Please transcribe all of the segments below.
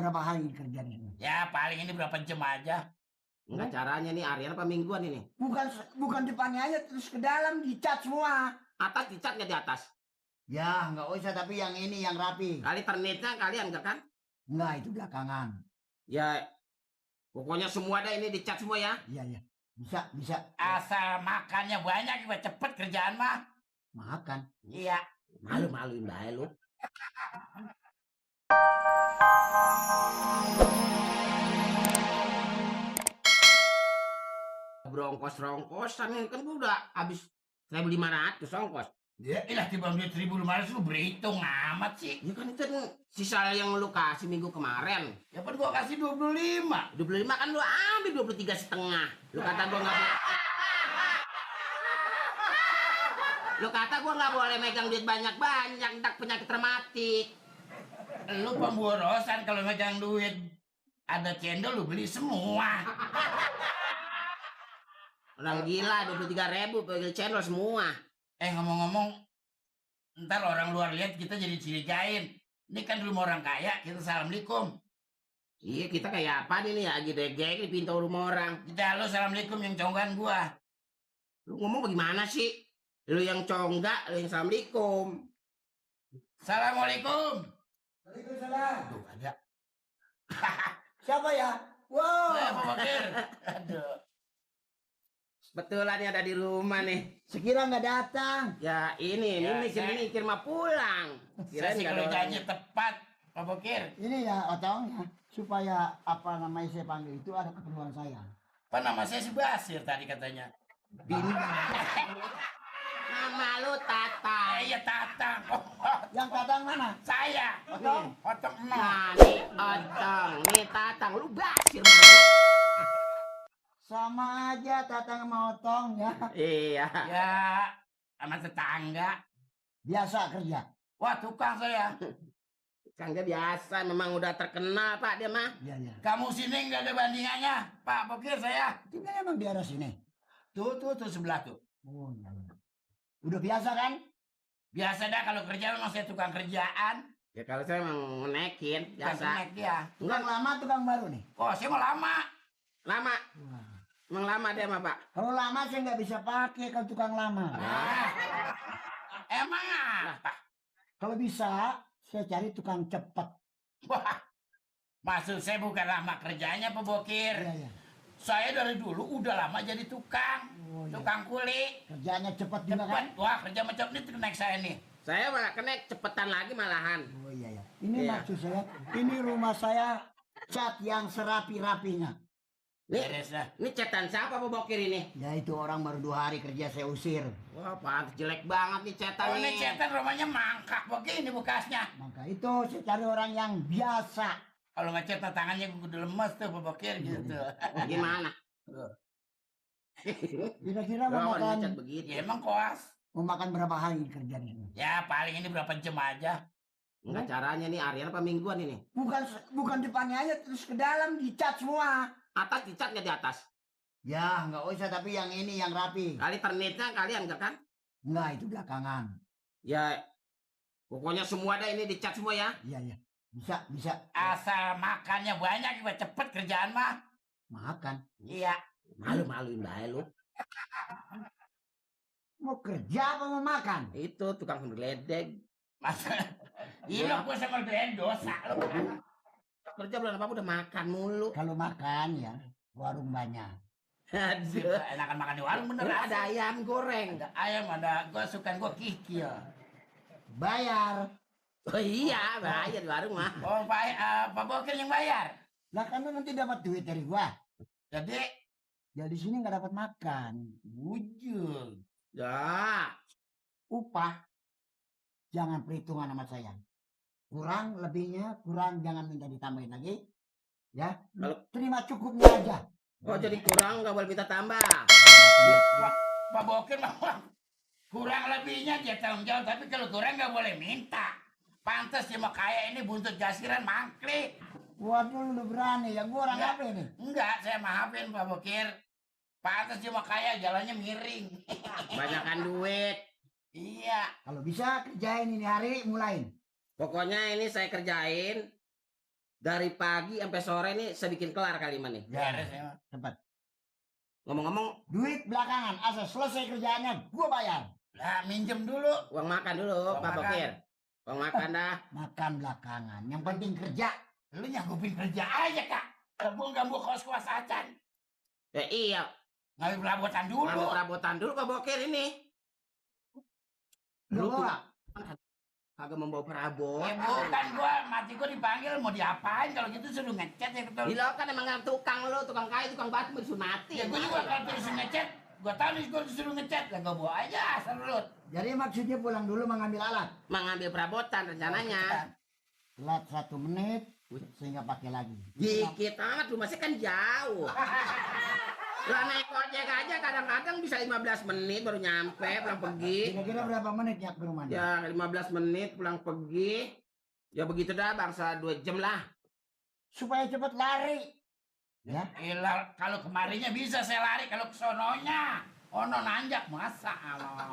berapa hari kerjanya? Ya paling ini berapa jam aja. Enggak, caranya nih harian apa mingguan ini? Bukan depannya aja, terus ke dalam dicat semua. Atas dicat nggak di atas? Ya nggak usah, tapi yang ini yang rapi. Kali ternitnya kalian enggak kan? Enggak, itu belakangan. Ya pokoknya semua ada ini dicat semua ya. Iya. Bisa. Asal makannya banyak juga cepet kerjaan mah. Makan. Iya. Malu-maluin bae lu. Rongkos-rongkosan ini kan gua udah habis 1.500 ongkos. Ya ilah tiba duit 1.500 lu berhitung amat sih. Ya kan itu sisa yang lu kasih minggu kemarin. Ya kan gua kasih 25. 25 kan lu ambil 23,5. Lu kata gua nggak boleh megang duit banyak-banyak, ndak penyakit rematik. Lu pemborosan kalau megang duit. Ada cendol lu beli semua. Orang gila 23.000 pakai channel semua. Ngomong-ngomong, ntar orang luar lihat kita jadi curigain. Ini kan rumah orang kaya, kita assalamualaikum. Iya, kita kayak apa nih lagi degeng di pintu rumah orang. Kita halo assalamualaikum yang conggan gua. Lu ngomong bagaimana sih? Lu yang conggak, lu yang assalamualaikum. Assalamualaikum. Waalaikumsalam. Aduh, ada. Siapa ya? Wow. Saya Pak Bakir. Aduh. Betulan ada di rumah nih. Sekira nggak datang. Ya ini Ya, mikir mah pulang. Saya sih kalau janji tepat, Pak Bakir. Ini ya Otong ya, supaya apa namanya saya panggil itu ada keperluan saya. Apa nama saya si Basir tadi katanya. Bini. Nama lu Tata. Iya Tatang. Yang Tatang mana? Saya. Otong. Otong Nah, nih Otong, nih Tatang, lu Basir banget. Sama aja Tatang sama Otong ya. Iya. Ya, sama tetangga. Biasa kerja. Wah, tukang saya. Kang dia biasa, memang udah terkenal Pak dia mah. Iya. Kamu sini nggak ada bandingannya, Pak Bakir saya. Tinggal emang di arah sini. Tuh sebelah tuh. Oh iya. Udah biasa kan? Biasa dah kalau kerja memang saya tukang kerjaan. Ya kalau saya emang menekin, Tukang biasa. kenek dia. Tukang lama, tukang baru nih. Oh, saya mau lama. Lama, Wah. emang lama dia mah Pak. Kalau lama saya nggak bisa pakai kalau tukang lama. Ah. Emang apa? Kalau bisa saya cari tukang cepat. Wah, maksud saya bukan lama kerjanya Pak Bokir. Iya. Saya dari dulu udah lama jadi tukang. Oh, iya. Tukang kuli. Kerjanya cepat juga kan? Cepat. Wah, kerja macam ini naik saya nih. Saya mah kena cepetan lagi malahan. Oh iya. Ini Iya. maksud saya, ini rumah saya cat yang serapi-rapinya. Nih, Beres dah. ini cetan siapa Pak Bokir ini? Ya itu orang baru 2 hari kerja saya usir. Wah, pantas jelek banget nih cetan Oh, nih. ini cetan rumahnya mangkak begini bekasnya. Maka itu saya cari orang yang biasa. Kalau ngecet tangannya gue udah lemes tuh Pak Bokir gitu. Gimana? Kira-kira mau Lawan ngecat makan, begitu. Ya emang koas. mau makan berapa hari kerjanya? Ya paling ini berapa jam aja. Enggak, caranya nih harian apa mingguan ini? Bukan depannya aja, terus ke dalam dicat semua. Atas dicat nggak di atas? Ya nggak usah, tapi yang ini yang rapi. Kali ternitnya kalian enggak kan? Enggak, itu belakangan. Ya pokoknya semua ada ini dicat semua ya. Iya. Bisa. Asal makannya banyak juga cepet kerjaan mah. Makan. Iya. Malu-maluin bae lu. Mau kerja apa mau makan? Itu tukang geledek. Masa iya gue sama kalian dosa lo. Kerja bulan apa udah makan mulu. Kalau makan ya, warung banyak. Aduh. Enakan makan di warung bener. Ada ayam goreng. Ada ayam, ada gue suka gue kikil. Bayar. Oh iya, bayar di warung mah. Oh Pak Bokir yang bayar. Lah kan lu nanti dapat duit dari gua. Jadi Ya di sini nggak dapat makan. wujud. Ya. Upah. Jangan perhitungan sama saya. Kurang lebihnya, kurang jangan minta ditambahin lagi. Ya, Kalau- terima cukupnya aja. Oh jadi kurang nggak boleh minta tambah. Pak Bokir mah kurang lebihnya dia tanggung jawab, tapi kalau kurang nggak boleh minta. Pantas dia mah kaya ini buntut gasiran mangklik. Waduh, lu berani ya. Gua orang Enggak. apa ini? Enggak, saya maafin Pak Bokir. Pantas dia mah kaya, jalannya miring. Banyakan duit. Iya. Kalau bisa kerjain ini hari, mulain. Pokoknya ini saya kerjain. Dari pagi sampai sore nih saya bikin kelar kali ini. Beres ya. Cepat. Ngomong-ngomong, Duit belakangan, asal selesai kerjaannya, gua bayar. Lah minjem dulu. uang makan dulu, Uang Pak makan. Bokir. Uang makan dah. Makan belakangan, yang penting kerja. Lu nyanggupin kerja aja, Kak. Gabung kos-kos acan. Ya iya, Ngambil perabotan dulu. ngambil perabotan dulu Pak Bokir ini. Lu tuh Gua kagak membawa perabot. Ya bukan mati gua dipanggil mau diapain kalau gitu suruh ngecat ya betul. Gila kan emang tukang lu, tukang kayu, tukang batu mau disuruh mati. Ya gua juga kalau disuruh ngecat, gua tahu nih gua disuruh ngecat, lah gua bawa aja asal lu. jadi maksudnya pulang dulu mengambil alat. Mengambil perabotan rencananya. Telat 1 menit, sehingga pakai lagi. Dikit amat rumahnya kan jauh. Lah naik ojek aja kadang-kadang bisa 15 menit baru nyampe pulang pergi. Kira-kira berapa menit ya ke rumahnya? Ya 15 menit pulang pergi. Ya begitu dah bangsa 2 jam lah. Supaya cepat lari. Ya, Ilah, kalau kemarinya bisa saya lari, kalau ke sononya ono nanjak masa Allah.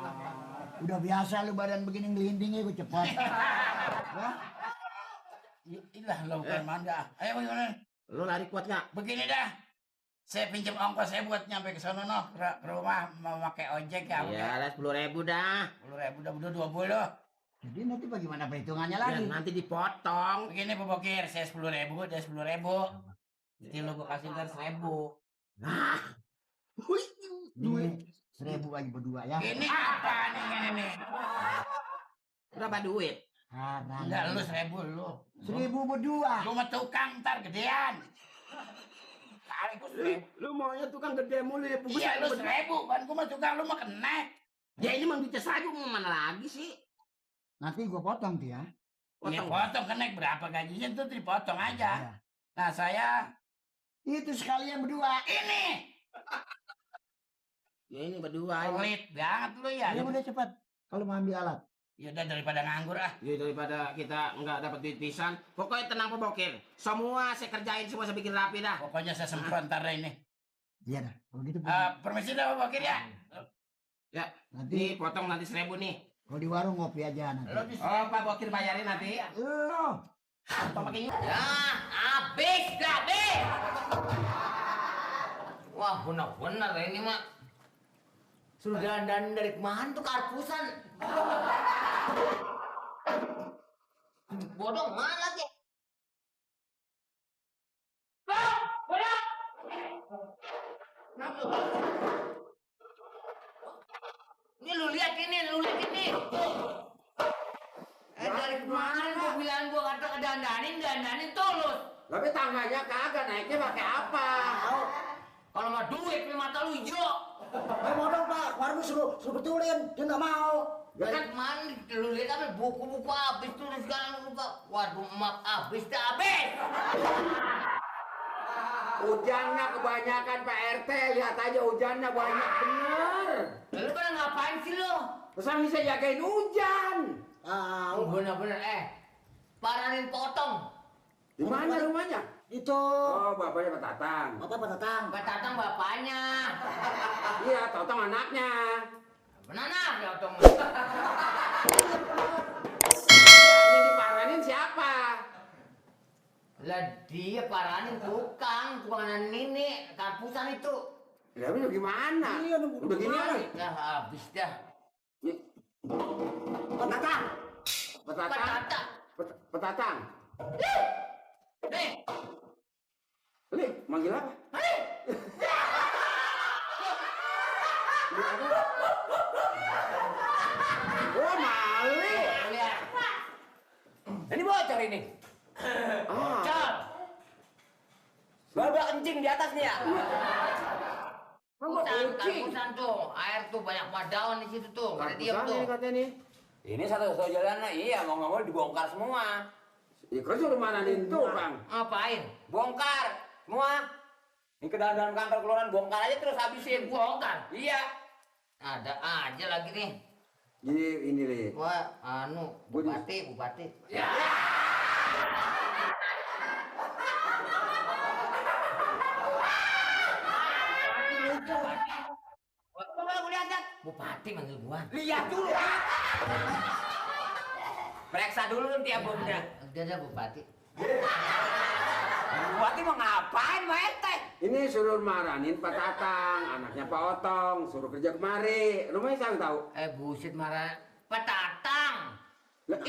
udah biasa lu badan begini ngelindingnya gue cepat. Ya, Ilah lo bukan manda. Ayo bagaimana? Lu lari kuat nggak? Begini dah. Saya pinjam ongkos saya buat nyampe ke sono no, ke rumah mau pakai ojek ya. Ya lah 10.000 dah. 10.000 udah 20. jadi nanti bagaimana perhitungannya Ya, lagi? nanti dipotong. Begini Pak Bokir, saya 10.000, dia 10.000. Jadi lo gua kasih ntar 1.000. Nah. Ini 1.000 aja berdua ya. Ini apa nih ini? Berapa duit? Haram. Enggak lu 1.000 lu. 1.000 berdua. Lu mah tukang ntar gedean. Kali gua 1.000. Lu maunya tukang gede mulu ya. Iya lu 1.000, kan gua mah tukang lu mah kena. Ya ini mang duitnya saja mau mana lagi sih? Nanti gue potong tuh ya. Iya Potong. potong kena berapa gajinya tuh dipotong aja. Ya. Nah saya Itu sekalian berdua. ini Ya ini berdua ini. pelit banget lu ya. Ya udah cepat. Kalau mau ambil alat. Ya udah daripada nganggur ah. Ya daripada kita nggak dapat duit pisan. Pokoknya tenang Pak Bokir. Semua saya kerjain, semua saya bikin rapi dah. Pokoknya saya semprot ntar deh ini. Iya dah. Kalau gitu. Permisi dah Pak Bokir ya. nanti Nih potong nanti 1.000 nih. kalau di warung ngopi aja nanti. Lo di Oh Pak Bokir bayarin nanti. Lo. Apa pakai Ya, habis dah, Bek. Wah, benar-benar ini mah. Suruh jalan-jalan dari kemana tuh karpusan? Bodoh mana lagi? Bodoh! Ini lu lihat ini. Dari kemana gua bilang gua kata dandanin tulus. Tapi tangganya kagak naiknya pakai apa? Kalau mah duit nih mata lu hijau. Mau dong Pak, warung suruh betulin, dia nggak mau. Ya kan kemarin lu lihat apa buku-buku habis tulis sekarang lupa. Waduh emak habis dah habis. Hujannya kebanyakan Pak RT, lihat aja hujannya banyak bener. Lu pada ngapain sih lu? Pesan bisa jagain hujan. Bener-bener paranin potong. Di mana rumahnya? Itu. Oh, bapaknya Pak Tatang. Apa Pak Tatang? Pak Tatang bapaknya. Iya, Tatang anaknya. Benar ya potong. Ini diparanin siapa? Lah dia paranin tukang ini karpusan itu. Ya, tapi gimana? Iya, Begini gimana? nih. Ya habis dah. Pak Tatang. Pak Pak Tatang. Tatang. Pak Tatang. Nih, Li, manggil apa? Oh, Mali. lihat. Ini bocor ini. Ah, Bocor. Baru kencing di atas nih ya. Karpusan tuh, air tuh banyak daun di situ tuh. Ada diam karpusan tuh. ini katanya nih. Ini satu-satu jalan, iya mau nggak mau dibongkar semua. Ya, kau suruh mananin tuh, Bang. Ngapain? Bongkar semua. Ini ke dalam kantor kelurahan bongkar aja terus habisin. Bongkar. Iya. Ada aja lagi nih. Jadi ini Li. Wah, bupati. Ya. Coba aku lihat dah. Bupati manggil gua. Lihat dulu. Periksa dulu tiap bomnya. Udah bupati. Bupati mau ngapain Pak RT? Ini suruh maranin Pak Tatang, anaknya Pak Otong, suruh kerja kemari. Rumahnya saya tahu. Buset marah. Pak Tatang. Lah,